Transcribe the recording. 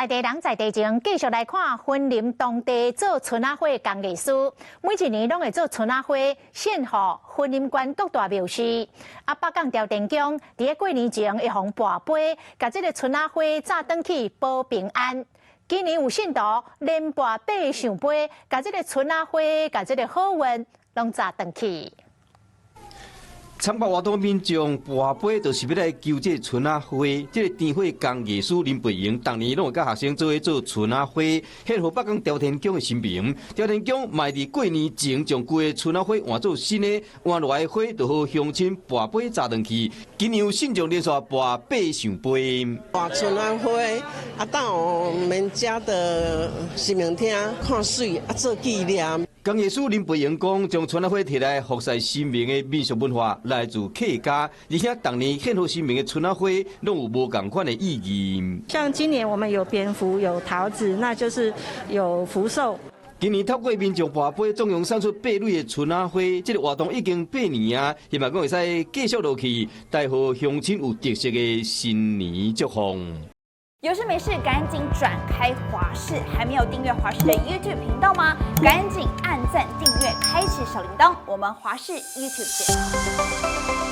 在地人在地情，繼續來看雲林當地做春仔花工藝師，每一年攏會做春仔花，獻予雲林縣各大廟寺。啊，北港朝天宮佇咧過年前會予跋杯，共這个春仔花紮轉去保平安。今年有信徒連跋八个聖杯，共這个春仔花，共這个好運攏紮轉去。參加活動民眾跋杯，就是欲來求這春仔花。這个甜花工藝師林培榮，逐年攏會佮學生做伙做春仔花，獻予北港朝天宮的神明。朝天宮嘛會佇過年前將舊的春仔花換做新的，換落來的花就予鄉親跋杯紮轉去。今年有信眾連續跋八聖杯。跋春仔花，啊到我們家的神明廳看媠，啊做紀念。工藝師林培榮講，將春仔花提來服侍神明的民俗文化來自客家，而且逐年獻予神明的春仔花，攏有無仝款的意義。像今年我們有蝙蝠，有桃子，那就是有福壽。今年透過民眾跋杯，總共送出八蕊的春仔花，這个活動已經八年啊，希望講會使繼續落去，帶予鄉親有特色的新年祝福。有事沒事趕緊轉開華視，還沒有訂閱華視的 YouTube 頻道嗎？趕緊按讚、訂閱、開啟小鈴鐺，我們華視 YouTube 見。